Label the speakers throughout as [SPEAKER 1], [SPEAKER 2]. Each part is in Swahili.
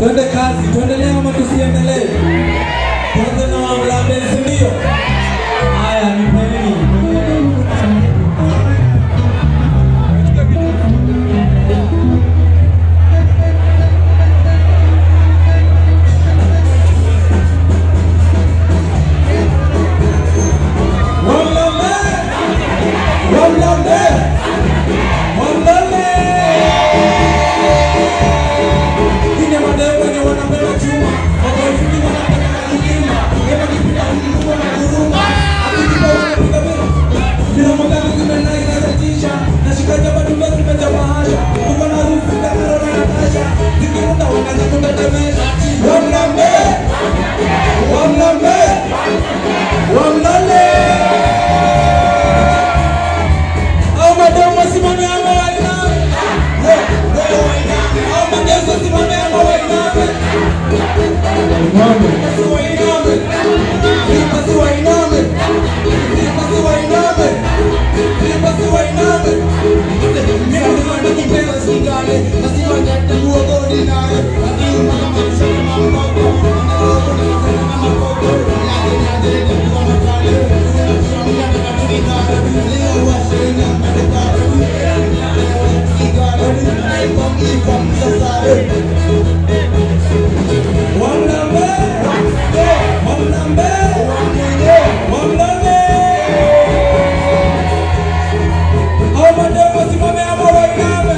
[SPEAKER 1] Twende kazi, tuendelee ama tusiendelee? Tuanze na Wamlambe, si ndio? Haya, nipeni. Wamlambe! Wamlambe! Wamlambe! Ine madeo wenye wanabeba chuma, wakoifiki wanataka na kulima, ema kipita huku na kuruma, akikipa wanapiga bila. Bila mwangazi zimenai na zatisha, na shikaja badumba zimeja bahasha, tuko na rufu kakaro na Natasha, zikirunda wakaanza kutetemesha. Wamlambe! Wamlambe! Wamlale! Au mademu wasimame ama wainame? Au mageuzi wasimame ama wainame? Basi wainame. Basi wainame. Basi wainame. Basi wainame. Wamlambe! Wamlambe! Wamlambe! Au mademu wasimame ama wainame?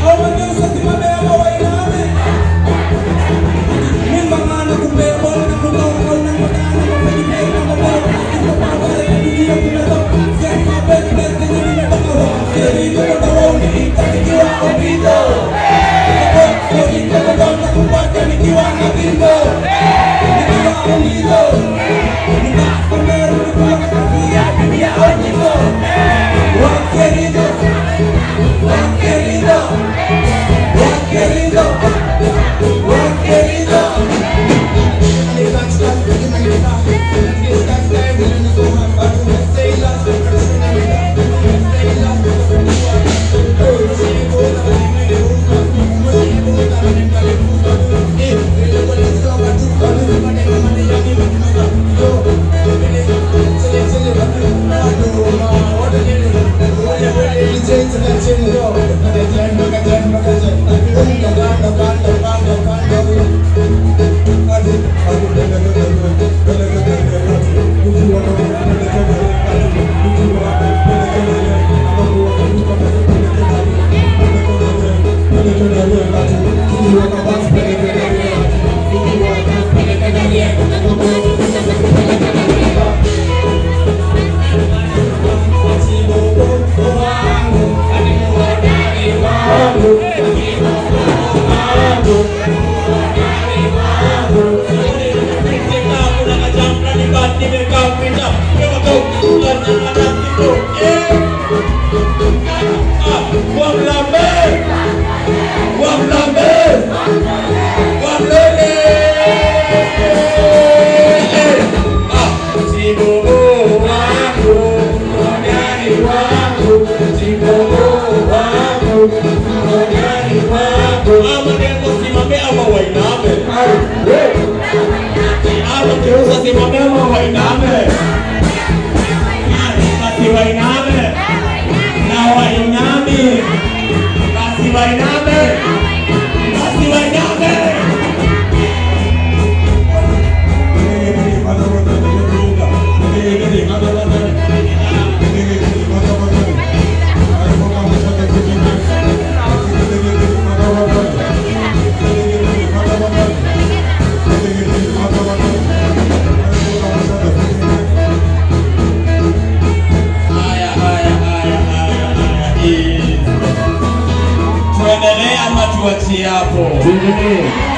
[SPEAKER 1] Au mageuzi wasimame ama wainame? Mimba ngana kumbe bora na kutoka unapotana kwa peni na mabao kwa barabara ya dunia kumetoka sema best best yenye nimetoka wapi ndio taoni itakiwa obito kwa kwa kupata nikiwa na bimbo nikiwa obito nikakomero kwa kafia dunia onyigo wakerido wakerido wakerido wakerido.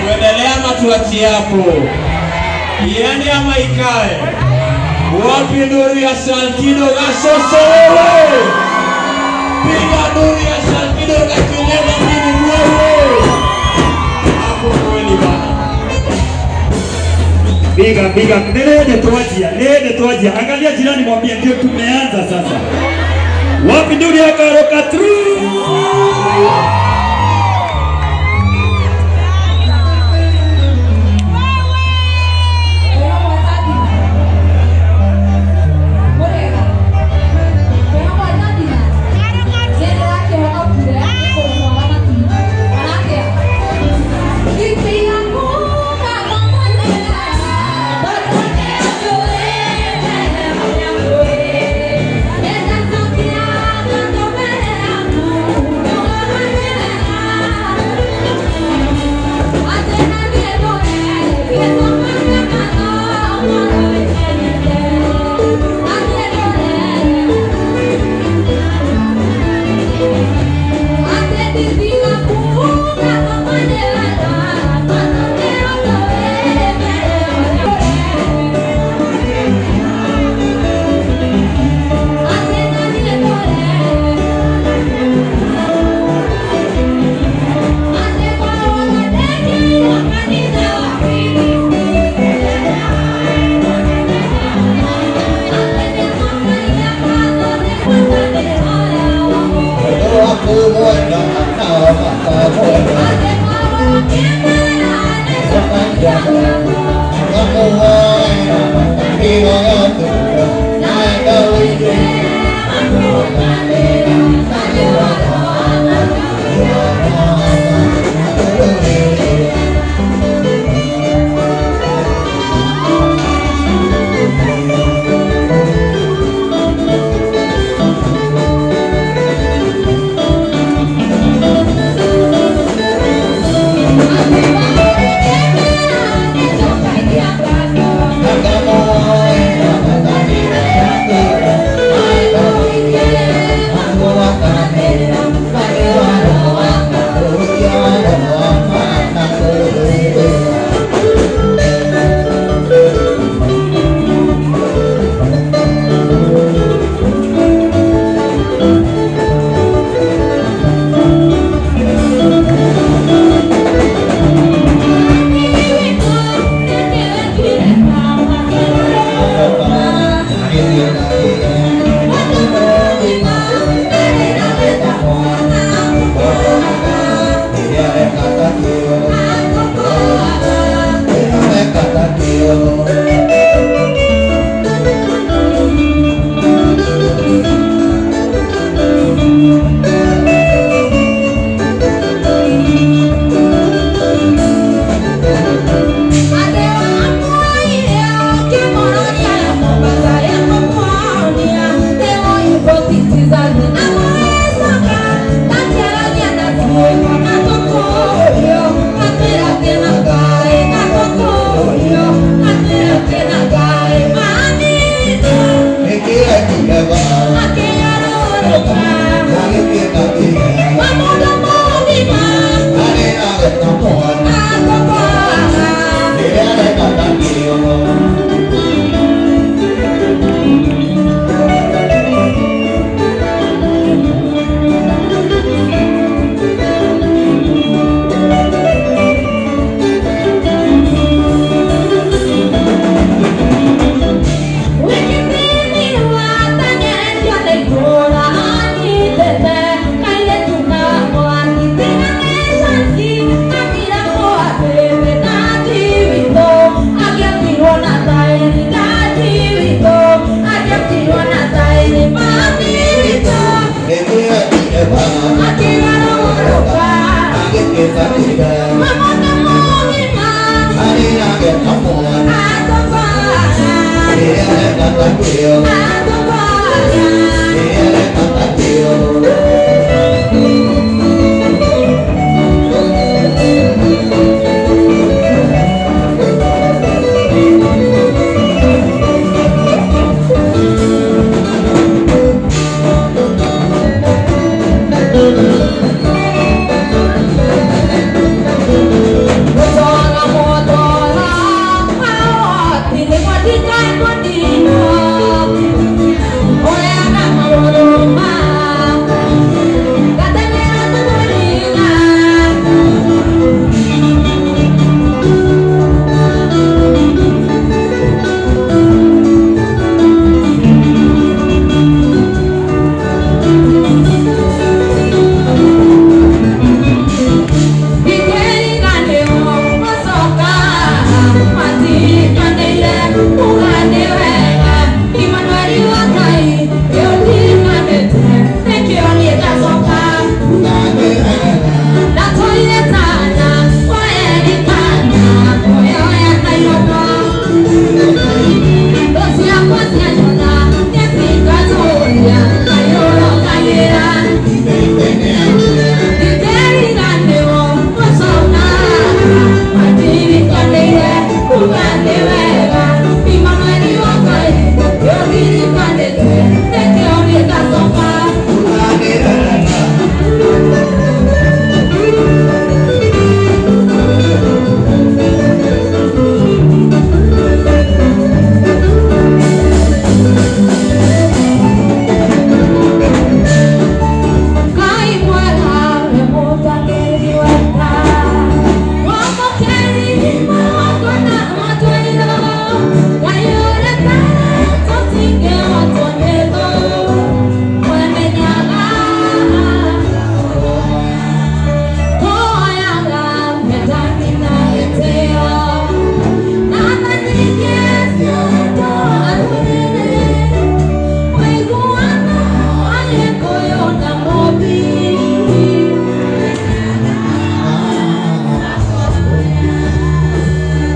[SPEAKER 2] Tuendelee ama tuachie hapo? Iende ama ikae? Wapi nuru ya Shalkido Gasoso wewe? Piga nuru ya Shalkido Gachulema mimi wewe. Hapo kweli bana.
[SPEAKER 3] Piga piga nende tuachia, nende tuachia. Angalia jirani mwambie ndio tumeanza sasa. Wapi nuru ya Karoka True?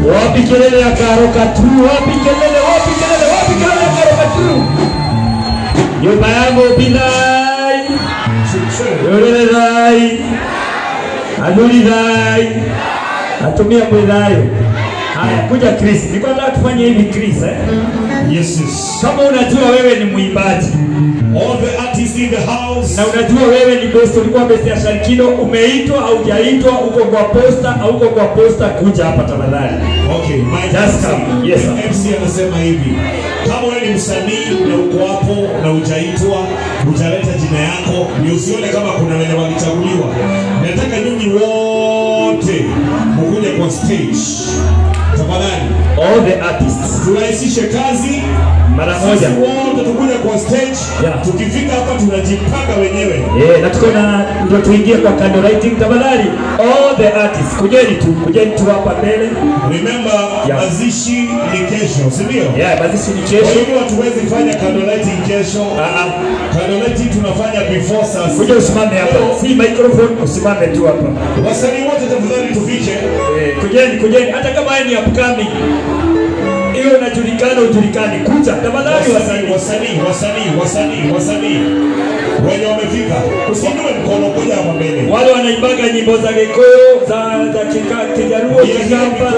[SPEAKER 3] Wapi kelele ya Karoka tu? Wapi kelele? Wapi kelele? Wapi kelele ya Karoka tu? Nyumba yangu bilai, yorele dai, aduli dai, atumia mwidai. Haya, kuja Chris. Nilikuwa nataka tufanye hivi Chris, eh?
[SPEAKER 4] Yes, yes.
[SPEAKER 3] Kama unajua wewe ni mwimbaji,
[SPEAKER 4] all the artists in the house,
[SPEAKER 3] na unajua wewe ni best, ulikuwa best ya Shalkido, umeitwa au hujaitwa, uko kwa posta au uko kwa posta, kuja hapa tafadhali.
[SPEAKER 4] Okay, my
[SPEAKER 3] just come. Yes sir.
[SPEAKER 4] MC anasema hivi, kama wewe ni msanii na uko hapo na hujaitwa, hujaleta jina yako, ni usione kama kuna wenye walichaguliwa. Nataka nyinyi wote mkuje kwa stage. Tafadhali.
[SPEAKER 3] All the artists.
[SPEAKER 4] Turahisishe kazi
[SPEAKER 3] mara moja.
[SPEAKER 4] Sisi wote tukuje kwa stage.
[SPEAKER 3] Yeah.
[SPEAKER 4] Tukifika hapa tunajipanga wenyewe.
[SPEAKER 3] Eh, na tuko na ndio tuingie kwa candle lighting tafadhali. All the artists, kujeni tu hapa mbele.
[SPEAKER 4] Remember,
[SPEAKER 3] yeah,
[SPEAKER 4] mazishi ni kesho, si ndio?
[SPEAKER 3] Yeah, mazishi ni kesho.
[SPEAKER 4] Kwa hivyo hatuwezi fanya candle lighting kesho. Candle lighting tunafanya before sasa.
[SPEAKER 3] Kuja usimame hapa. Si microphone, usimame tu hapa.
[SPEAKER 4] Wasanii wote tafadhali tufike.
[SPEAKER 3] Eh, kujeni hata kama ni upcoming. Iwe Iwe unajulikana ujulikani, kuja tafadhali.
[SPEAKER 4] Wasanii, wasanii, wasanii, wasanii, wasanii wenye wamefika, usiinue mkono, kuja hapa mbele.
[SPEAKER 3] Wale wanaimbaga nyimbo za Gikuyu, za Kijaluo, Kikamba.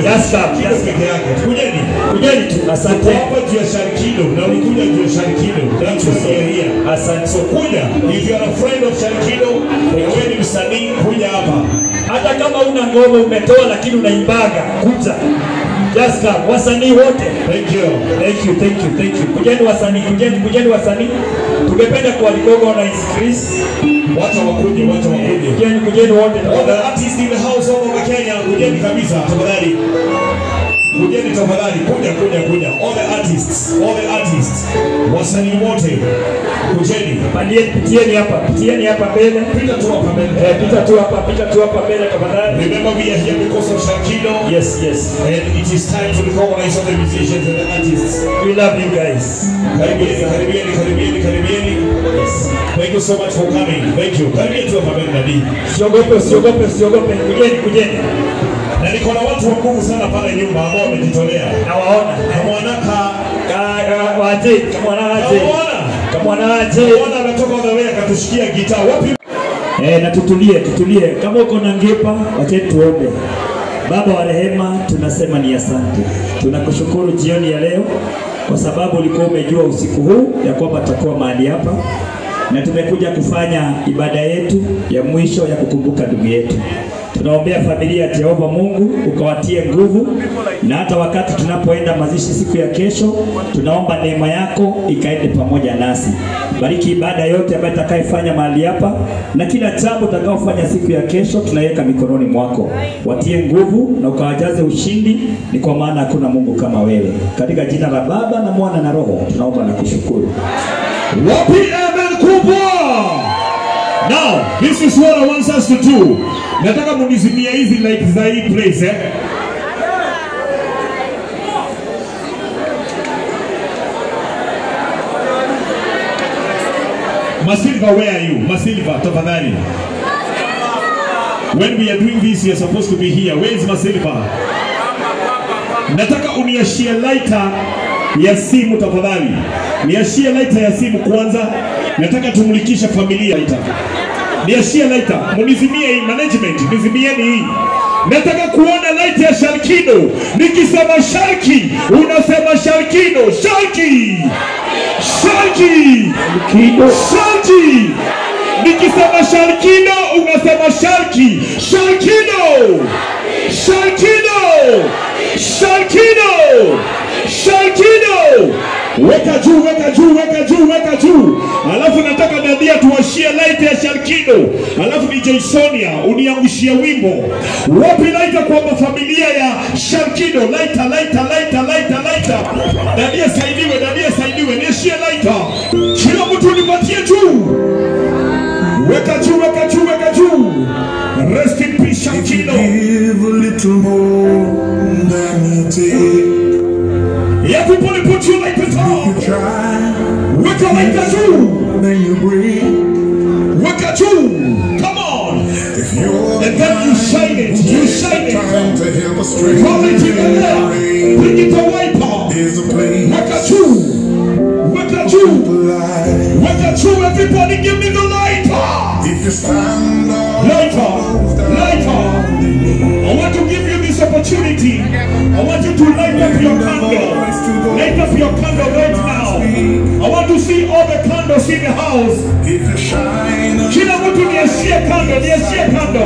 [SPEAKER 3] Just come,
[SPEAKER 4] Kido peke yake. Kujeni.
[SPEAKER 3] Kujeni tu. Asante.
[SPEAKER 4] Hapa juu ya Shalkido na ulikuja juu ya Shalkido. That's why you are here.
[SPEAKER 3] Asante.
[SPEAKER 4] So kuja, if you are a friend of Shalkido, wewe ni msanii, kuja hapa.
[SPEAKER 3] Hata kama una ngoma umetoa lakini unaimbaga, kuja. Just come. Wasanii wote.
[SPEAKER 4] Thank you.
[SPEAKER 3] Thank you, thank you, thank you. Kujeni wasanii, kujeni, kujeni wasanii. Tungependa kuwarecognize Chris.
[SPEAKER 4] Wacha wakuje, wacha wakuje.
[SPEAKER 3] Kujeni, kujeni wote.
[SPEAKER 4] All the artists in the house all over Kenya, kujeni kabisa tafadhali. Kujeni tafadhali, kuja kuja kuja. All the artists, all the artists. Wasanii wote. Kujeni.
[SPEAKER 3] Pandieni, pitieni hapa, pitieni hapa mbele.
[SPEAKER 4] Pita tu hapa mbele.
[SPEAKER 3] Pita tu hapa, pita tu hapa mbele tafadhali.
[SPEAKER 4] Remember we are here because of Shalkido.
[SPEAKER 3] Yes, yes.
[SPEAKER 4] And it is time to recognize all the musicians and the artists.
[SPEAKER 3] We love you guys.
[SPEAKER 4] Karibieni, karibieni, karibieni, karibieni.
[SPEAKER 3] Yes.
[SPEAKER 4] Thank you so much for coming. Thank you. Karibia tu hapa mbele Nabii.
[SPEAKER 3] Usiogope, usiogope, usiogope. Kujeni, kujeni.
[SPEAKER 4] Na niko na watu wa nguvu sana pale nyuma ambao wamejitolea.
[SPEAKER 3] Nawaona.
[SPEAKER 4] Kamwanaka
[SPEAKER 3] Waje, kamwanaje. Kamwanaje.
[SPEAKER 4] Kamwana ametoka all the way akatushikia gitaa. Wapi?
[SPEAKER 3] Na tutulie, tutulie. Kama uko na ngepa, wacha tuombe. Baba wa rehema, tunasema ni asante. Tunakushukuru jioni ya leo kwa sababu ulikuwa umejua usiku huu ya kwamba tutakuwa mahali hapa na tumekuja kufanya ibada yetu ya mwisho ya kukumbuka ndugu yetu. Tunaombea familia ya Jehova Mungu ukawatie nguvu, na hata wakati tunapoenda mazishi siku ya kesho, tunaomba neema yako ikaende pamoja nasi. Bariki ibada yote ambayo itakayofanya mahali hapa, na kila jambo utakayofanya siku ya kesho tunaiweka mikononi mwako. Watie nguvu na ukawajaze ushindi, ni kwa maana hakuna Mungu kama wewe. Katika jina la Baba na Mwana na Roho tunaomba na kushukuru.
[SPEAKER 4] Wapi amen kubwa. Now, this is what I want us to do. Nataka munizimia hizi like za hii place, eh? Masilva, where are you? Masilva, tafadhali. When we are doing this, you are supposed to be here. Where is Masilva? Nataka uniashie lighter ya simu tafadhali. Niashie lighter ya simu kwanza. Nataka tumulikishe familia lighter. Niashie lighter. Munizimie hii management, nizimieni hii. Nataka kuona light ya Shalkido. Nikisema Shalki, unasema Shalkido. Shalki. Shalki. Shalki. Nikisema Shalkido, unasema Shalki. Shalkido. Shalkido. Shalkido. Shalkido. Weka juu, weka juu, weka juu, weka juu. Alafu nataka dadia tuwashie light ya Shalkido. Alafu DJ Sonia uniangushie wimbo. Wapi light kwa familia ya Shalkido? Lighter, lighter, lighter, lighter, lighter. Dadia saidiwe, dadia saidiwe. Niashie lighter. Kila mtu nipatie juu. Weka juu, weka juu, weka juu. Rest in peace Shalkido.
[SPEAKER 5] Give a little more than you take.
[SPEAKER 4] Everybody put your lighters on.
[SPEAKER 5] You try,
[SPEAKER 4] Weka lighter juu.
[SPEAKER 5] then you breathe.
[SPEAKER 4] Weka juu. Come on.
[SPEAKER 5] If you're
[SPEAKER 4] And then you shine it. You shine it.
[SPEAKER 5] time to help a stranger,
[SPEAKER 4] Roll it in the air. Bring it to wiper.
[SPEAKER 5] There's a place
[SPEAKER 4] Weka juu. Weka juu.
[SPEAKER 5] light.
[SPEAKER 4] Weka juu. Everybody give me the lighter.
[SPEAKER 5] If you stand up,
[SPEAKER 4] Lighter. Lighter. I want to give you this opportunity. I want you to light up your candle. Light up your candle right now. I want to see all the candles in the house.
[SPEAKER 5] if you shine,
[SPEAKER 4] Kila mtu niashie kando, niashie kando.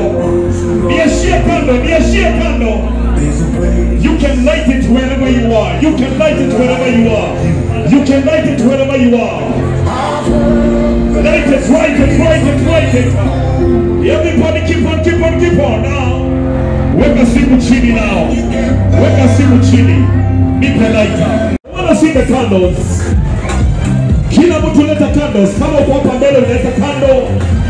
[SPEAKER 4] Niashie kando, niashie kando.
[SPEAKER 5] there's a place.
[SPEAKER 4] You can light it wherever you are. You can light it wherever you are. You can light it wherever you are. Light it, light it, light it, light it. Everybody keep on, keep on, keep on now. Weka simu chini now. Weka simu chini. Nipe lighter. I wanna see the candles. Kila mtu leta candles. Kama uko hapa mbele unaleta candle,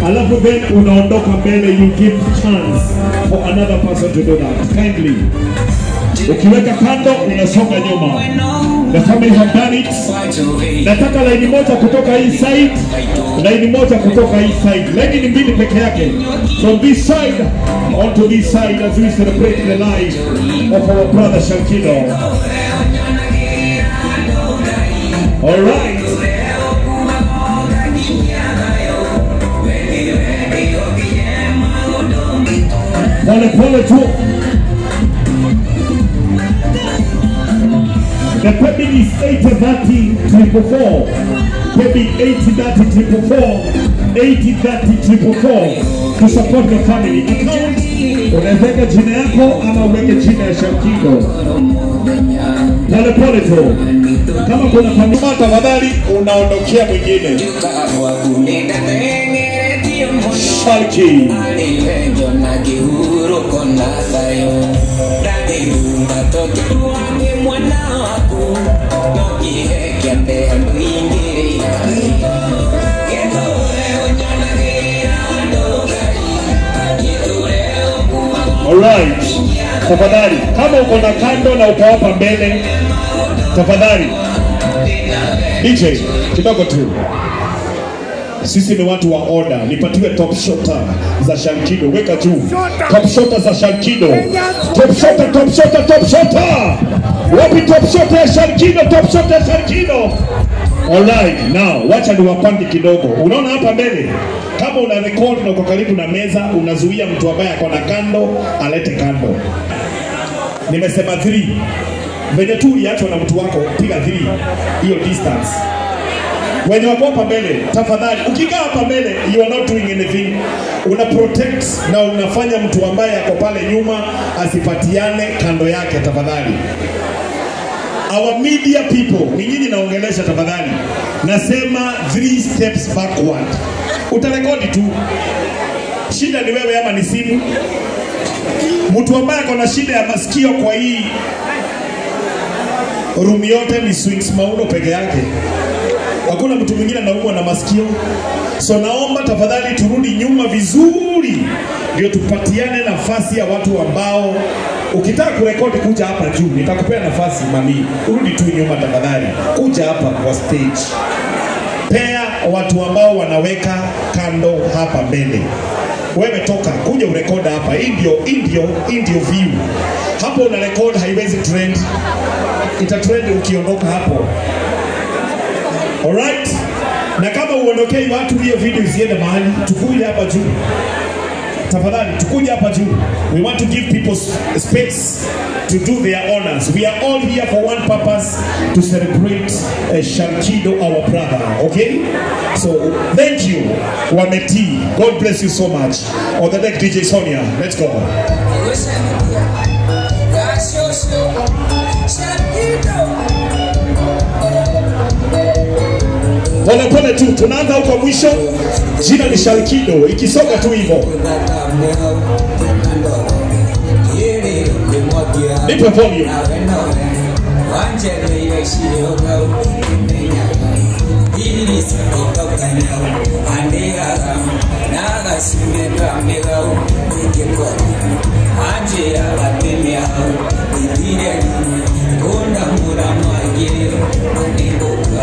[SPEAKER 4] alafu then unaondoka mbele, you give chance for another person to do that. Kindly. Ukiweka kando unasonga nyuma. The family have done it. Nataka laini moja kutoka hii side Laini moja kutoka hii side. Laini ni mbili peke yake. From this side onto this side as we celebrate the life of our brother Shalkido. All right. Pole pole tu. The paybill is 8030 444. Paybill 8030 444. 8030 444 to support the family account. Unaweka jina yako ama uweke jina ya Shalkido. Pole pole tu. Kama kuna familia tafadhali unaondokea mwingine. Shalki. Alright. Tafadhali kama uko na kando na uko hapa mbele, tafadhali DJ kidogo tu. Sisi ni watu wa order. Nipatiwe top shotter za Shalkido. Weka juu. Top shotter za Shalkido. Top shotter, top shotter, top shotter. Wapi top shotter ya Shalkido? Top shotter ya Shalkido. Alright, now wacha niwapange kidogo. Unaona hapa mbele? Kama una record na uko karibu na meza, unazuia mtu ambaye ako na kando alete kando. Nimesema 3. Venye tu uliachwa na mtu wako, piga 3. Hiyo distance. Wenye wako hapa mbele, tafadhali, ukikaa hapa mbele, you are not doing anything. Una protect na unafanya mtu ambaye ako pale nyuma asipatiane kando yake, tafadhali. Our media people, ni nyinyi naongelesha tafadhali. Nasema 3 steps backward. Utarekodi tu. Shida ni wewe ama ni simu? Mtu ambaye ako na shida ya masikio kwa hii room yote ni Swings Mauno peke yake. Hakuna mtu mwingine anaumwa na masikio. So naomba tafadhali turudi nyuma vizuri ndio tupatiane nafasi ya watu ambao ukitaka kurekodi kuja hapa juu, nitakupea nafasi mami. Urudi tu nyuma tafadhali. Kuja hapa kwa stage. Pea watu ambao wanaweka kando hapa mbele. Wewe toka, kuja urekodi hapa. Hii ndio view. Hapo una record haiwezi trend. Ita trend ukiondoka hapo. Alright? Na kama uondokei watu hiyo video isiende mahali, tukuje hapa juu. Tafadhali tukuje hapa juu. We want to give people space to do their honors. We are all here for one purpose, to celebrate Shalkido, our brother. Okay? So thank you, Wameti. God bless you so much. On the deck, DJ Sonia. Let's go. Pole pole tu, tunaanza huko mwisho. Jina ni Shalkido, ikisonga tu hivyo. Nipe volume.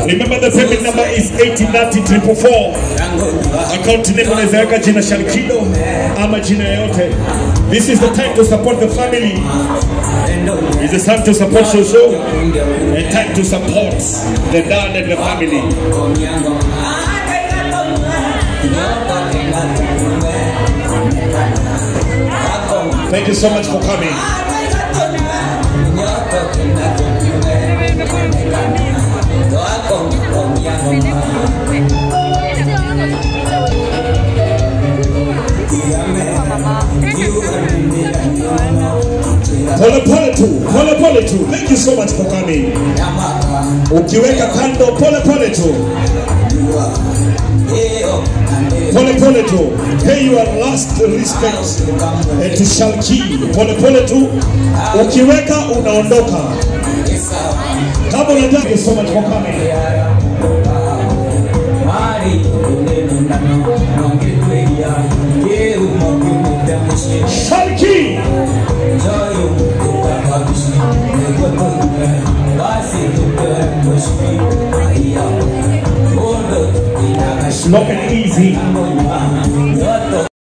[SPEAKER 4] Remember the payment number is 8030 444. Account name unaweza weka jina Shalkido ama jina yoyote. This is the time to support the family. It's the time to support Shosho and time to support the dad and the family. Thank you so much for coming. Pole pole tu, pole pole tu. Thank you so much for coming. Ukiweka kando, pole pole tu. Pole pole tu. Pay your last respect to Shalki. Pole pole tu. Ukiweka unaondoka. Kama unataka. Thank you so much for coming. Shalki. It's not an easy